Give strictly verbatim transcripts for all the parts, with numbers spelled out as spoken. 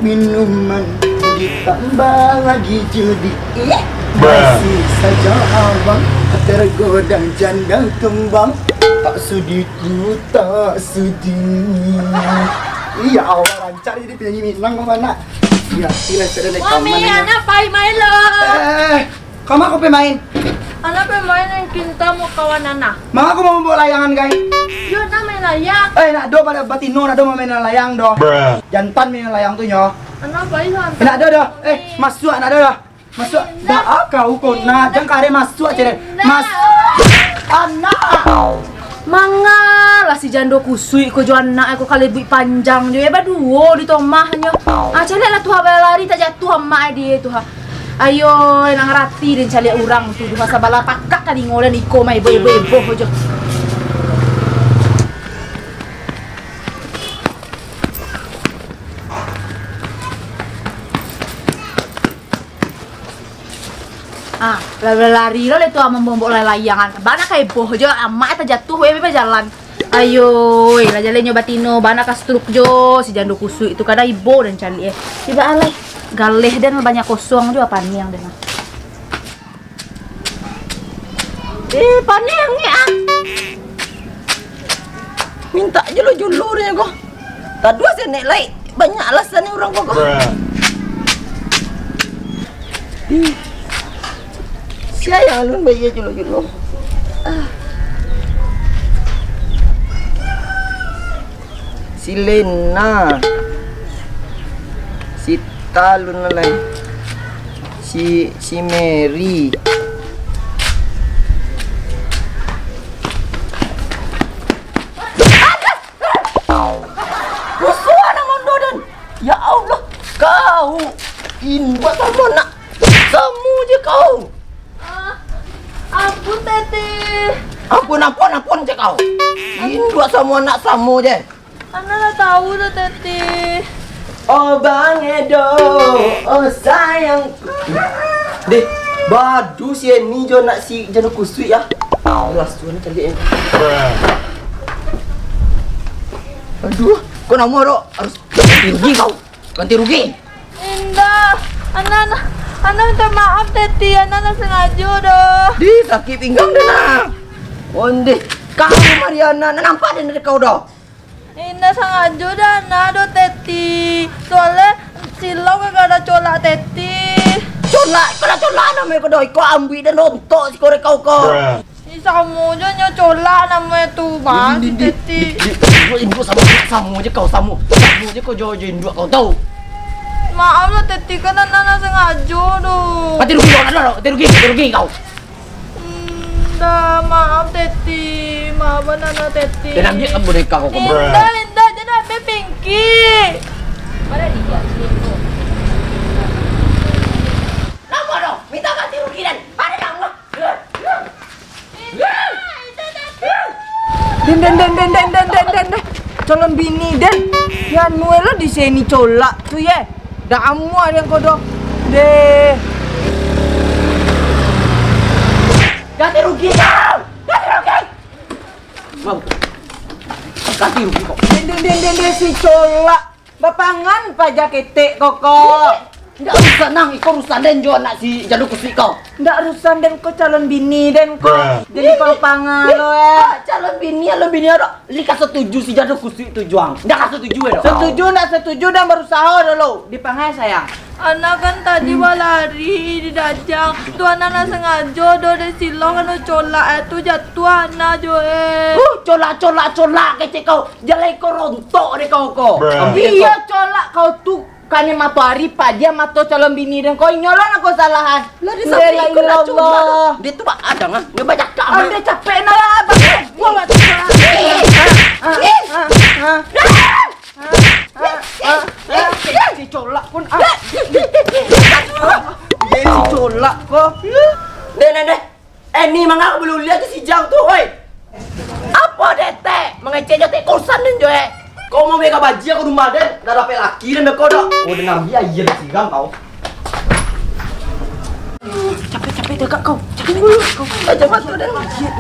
Minuman ditambah lagi judi. Ih, masih saja abang tergoda janda kembang. Tak sudi ku tak sudi. Iya, Allah, rancak jadi penyanyi Minang kau, anak. Iya, sila sudah naik Mami, kamarnya. Anak pai main lo. Eh, Kama ko pai main? Anak pai main nan kinta mau kawan anak. Manga ko mau mambaok layangan, kai? Yo, nak main layang. Eh, nak do pada batino, nak do main layang do. Jantan main layang tu nyo. Anak pai hantar. Nak do do. Eh, masuak nak do do. Masuak. Indah. Dah, ah, kau ko nah, jangan kare masuak cere. Indah. Mas-, anak. Mangalah si jando kusuik ko jo anak ko kalebuik panjang jo, eh, baduo di tomahnyo. Ah, caliaklah tu ha, balari tak jatuah amak dia tu ha. Ayo, nang rati den caliak urang tu, duha sabalah pakak talingo den iko mah, eboh, eboh, eboh jo. Ah, lari-lari lo le tu, ah, mambaok layangan. Bana ka eboh jo, amak tajatuah, weh, weh, bajalan. Ayo, eh, lah jalannyo batino, bana ka stroke jo, si jando kusuik tu, kada ibo den caliak, eh. Tibo alai, galeh den banyak kosong jo, paniang den. Eh, paniang ni, ah. Mintak jolo-jolo den ko. Taduah senek lai, banyak alasan ni urang ko, ko. Ih. Sia yang alun bayia julo-julo. Ah. Si Lena. Si Talun lalai. Si, si Mary. Rusuah nang mondo den. Ya Allah, kau induak samo anak samo je kau. Ah, ampun, Teti. Ampun, ampun, ampun je kau. Induak samo anak samo je. Ana lah tahu dah, Teti. Oh, Bang Edo, oh, sayang. Deh, badu si Eni jo nak si jano kusuik ya. Jelas tu ni caliak ni. Aduh, kau namo dok harus ganti rugi kau. Ganti rugi. Indah, Ana, Ana, Ana minta maaf, Teti. Ana ndak sengajo doh. Di sakik pinggang deh nah. Ondeh, kau Mariana, nak nampak deh dari kau doh. Indak sangajo dana doh, Teti. Soalnyo silau gara-gara colak Teti. Colak? Iko lah colak namonyo ko doh. Iko ambuik den rontok siko dek kau ko. Ih, samo jo nyo colak namonyo tu, Bang, si Teti. Induak, induak samo, samo je kau, samo. Samo je kau jo, jo induak kau, tau. Maaf lah, Teti, kan Ana ndak sangajo doh. Pati rugi kau, Ana, pati rugi, pati rugi kau. Indah, maaf, Teti. Maafan Ana, Teti. Dan ambiak kan boneka kau kembali. Indah, Indah, jan ambiak Pinky. Napa doh? Minta ganti rugi den. Pada dah Allah. Den, den, den, den. Calon bini den. Yan muelo di sini colak tu ye. Dak amuah den ko doh. Deh. Ganti rugi kau. Ganti rugi. Mau. Ganti rugi kau. Den, den, den, den, den, si colak. Bapangan paja ketek koko. Ndak urusan nang, iko urusan den jo anak si jando kusuik kau. Ndak urusan den ko, calon bini den ko. Jadi pang-pangan lo, eh. Ah, calon bini, calon bini ado. Li ka setuju si jando kusuik tu juang. Ndak ka setuju, eh, doh. Setuju ndak setuju, den berusaha dulu. Dipangai sayang. Ana kan tadi balari di dajang. Tu Ana ndak sangajo doh, dek silau kano colak, eh, tu jatuah Ana jo, eh. Uh, colak, colak, colak kecek kau. Jalai ko rontok dek kau ko. Iyo, colak kau tu kanai matoari, padiam mato calon bini den ko. Inyo lo nan ko salahan. Lah, di samping iko nak colak. Dia tu bak adang ah. Dia banyak kau. Ande capek nah. Buang lah tu. Si colak pun ah. Dia si colak ko. Deh, deh, deh. Eh, ni manga ka baluliah tu si Jang tu, oi. Apo detek? Mangecek jo tek kosan den jo, eh. Kau mau mega bajia ka rumah den, dah dapek laki den beko dak? Oh, den ambiak aia den siram kau. Capek, capek, tegak kau. Kacamata den.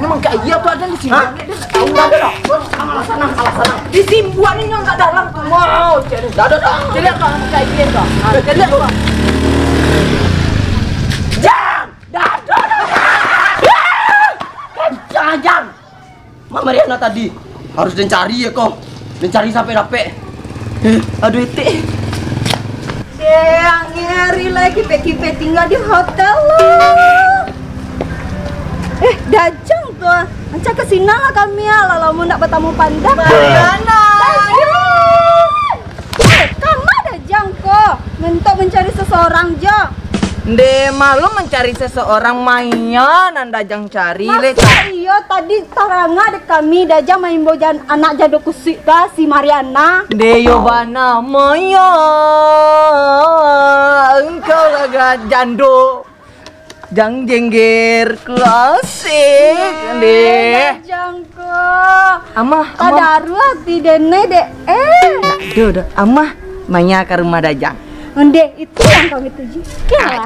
Memang kayak iya tu ada di sini. Hah? Tahu ada dah. Alah sana, alah sana. Di simbuan ini nggak dalam tu. Mau, jadi. Dah, dah, dah. Jadi apa? Kayak iya tu. Ah, jadi apa? Jang! Dah, dah, dah. Kencang, Jang. Mak Mariana tadi harus den cari ya ko. Den cari sampai dapek. Eh, aduh etek. Deh, ngeri lagi kipek-kipek tinggal di hotel lo. Eh, Dajang tu. Ancak ka sinan lah kami ah, lah lamo ndak batamu pandang. Mariana. Dajang. Eh, kama Dajang ko? Mentok mencari seseorang jo. Nde malu mencari seseorang, Maya nan Dajang cari le. Masa iyo tadi taranga dek kami Dajang maimbau jan-, anak jando kusuik ka si Mariana. Nde yo bana, Maya. Engkau lah ga-, jando. Jang jengger klasik, nde. Dajang ko. Amah, amah. Tadaruah ati denai dek. Eh. Nak do do. Amah, Maya ka rumah Dajang. Onde, itu yang kami tuju. Yalah.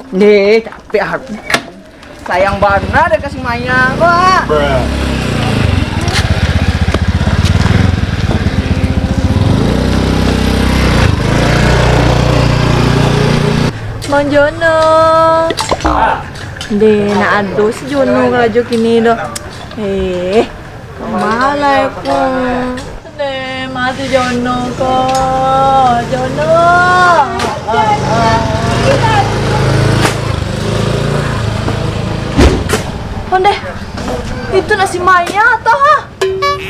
Nde, capek aku. Sayang bana dek ka si Maya ko. Mang Jono. Deh, nak ado si Jono karajo kini doh. Eh, malah aku. Deh, masih Jono ko. Jono. Ondeh, itu nak si Maya toh, ha?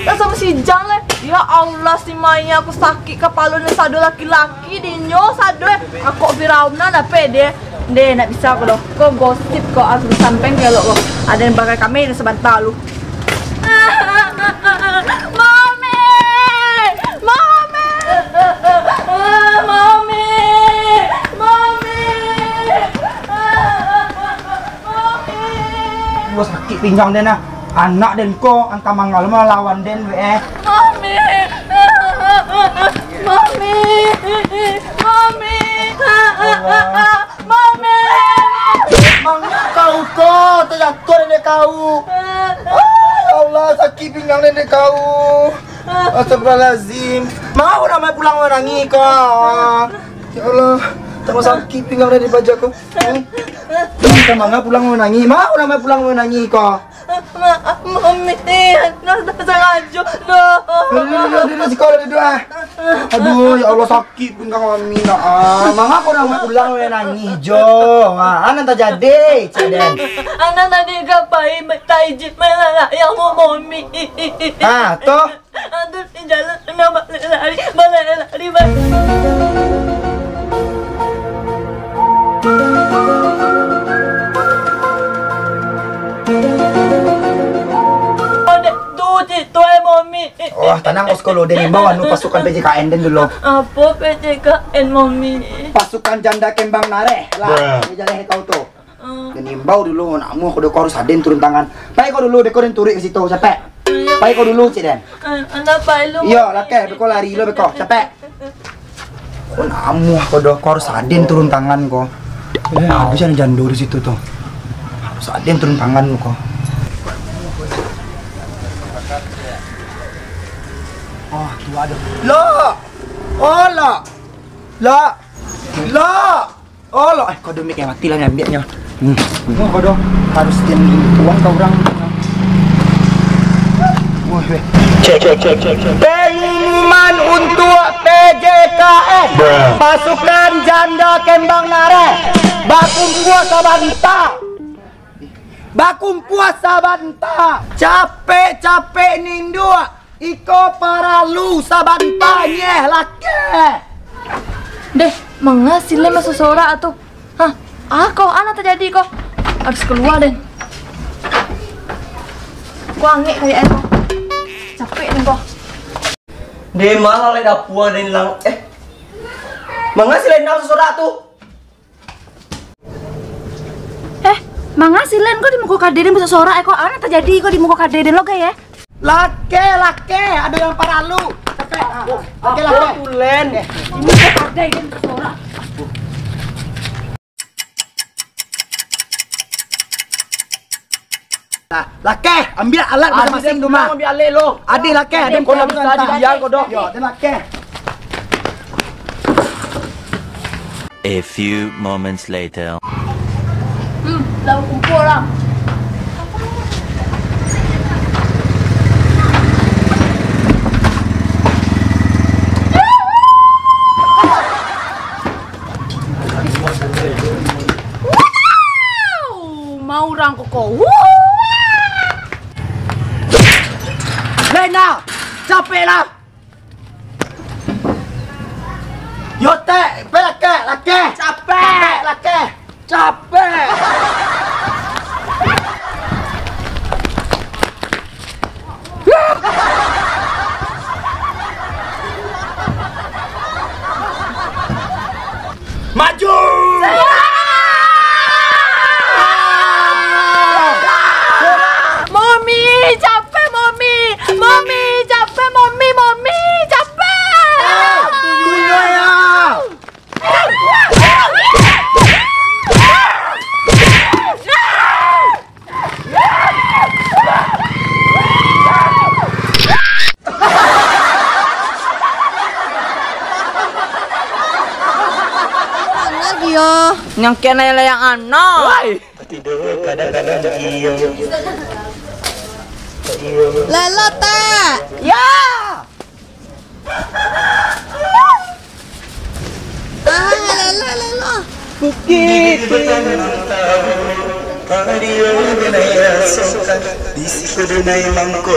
Lah samo si Jang lai. Ya Allah, si Maya, aku sakik kapalo ni, sado laki-laki dinyo, sado, eh. Akok Firauna lah, pede. Nde, ndak bisa ko doh. Ko gosip ko, harus disampaian ka elok ko. Ado nan bagai kami nan sabanta lu. Mami! Mami! Mami! Mami! Mami! Wah, sakik pinggang den, ah. Anak den ko, angka mangalo malawan den, weh. Mami! Mami! Mami! Allah. Mami! Mangak kau ko, tajatuah den dek kau. Ah, ya Allah, sakik pinggang den dek kau. Astagfirullahalazim. Mangak ko ndak pulang manangih ko. Ya Allah, tambah sakik pinggang den dek paja ko. Hmm. Mangak pulang manangih. Mangak ko ndak pulang manangih ko. Ma-, Mami, Ana tak sangajo doh. Duduak, duduak, duduak, siko, duduak, ah. Aduh, ya Allah, sakik pinggang Mami nak, ah. Mangak ko ndak pulang manangih jo. Ah, nan tajadi, cek den. Ana tadi ka pai taijin main layang Mami. Ah, toh? Aduh, di jalan, Ana balari, balari, balari, balari. Dek tu, cik tuai, Mami. Wah, tanang, Oskolo, den imbau anu pasukan P J K N den dulu. Apo P J K N, Mami? Pasukan Janda Kembang Nareh lah. Bruh. Di jalan kau tu. Hmm. Den imbau dulu, nak amuah ko dek ko harus aden turun tangan. Pai ko dulu, beko den turuik ka situ, capek. Pai ko dulu, cik den. An-, Ana pai lu, Iyo, Mami. Lakeh, beko lari lu, beko, capek. Ko nak amuah ko doh, ko harus aden turun tangan ko. Eh, ado jan jando di situ tu. Harus aden turun tangan ko. Oh, tu ado. Lok! Oh, Lok! Lok! Lok! Oh, Lok! Eh, ko domik yang mati lah, ngambiaknyo. Hmm. Ko doh harus den uang ka urang. Wah, weh. Cek, cek, cek, cek, cek. Pengumuman untuk P J K N. Bruh. Pasukan Janda Kembang Nareh. Bakumpua sabanta. Bakumpua sabanta. Capek-capek ninduak. Iko paralu sabanta nyeh, lakeh. Deh, manga si Len basosorak tu? Hah? Ah, ko, a nan tajadi ko? Harus kalua den. Ko angek kayak ko. Capek den ko. Deh, malah lai dapua den ilang. Eh. Manga si Len basosorak tu? Eh, manga si Len ko di muko kade den basosorak, eh, ko a nan tajadi ko di muko kade den lo, gai, eh? Lakeh, lakeh, ado yang paralu. Capek, ah, lakeh, lakeh. Apo tu, Len? Eh. Di muko kade den basosorak. Lakeh, ambiak alat masing-masing tu mah. Ambiak alat lo. Ade lakeh, ade. Kau ndak bisa dibiang kau doh. Yo, ade lakeh. A few moments later. Hmm, dah kumpul lah. Wow, mau urang koko. Wow. Lena, capek lah. Yo, tek, pe lakeh, lakeh. Capek. Capek, lakeh. Capek. Maju. Momi, capek, Momi. Momi, capek, Momi, Momi, capek. Tunggu, ya. Lagi yo. Nyangkek na layang anak. Woi. Tidur kadang-kadang iyo. Lelo tak? Ya. Ah, lelo, lelo. Bukit. Di siko denai mangko,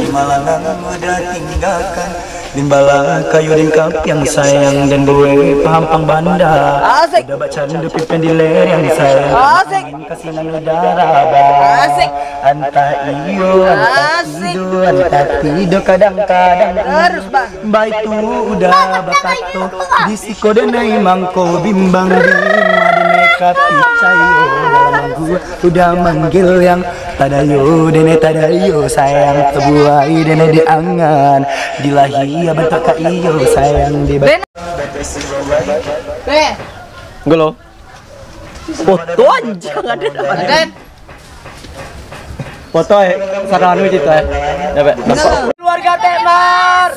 malangan muda tinggakan. Limbalah kayu dingkap yang sayang, dan buai pahampang banda. Asik. Udah baca dulu pimpin di lereng sayang. Asik. Kasih nang udara, Bang. Asik. Antah iyo, antah tido, antah tido kadang-kadang. Terus, Bang. Baitu udah bakato, di siko denai mangko bimbang, di ma denai ka picayo, dalam gua udah manggil yang tadayo, denai tadayo, sayang tabuai denai di angan, di lahia bantuak ka iyo, sayang di ba- Beh. Golo. Foto anjing ada. Ada. Foto eh, sarang anu cito eh. Dapat. Keluarga Tekmar.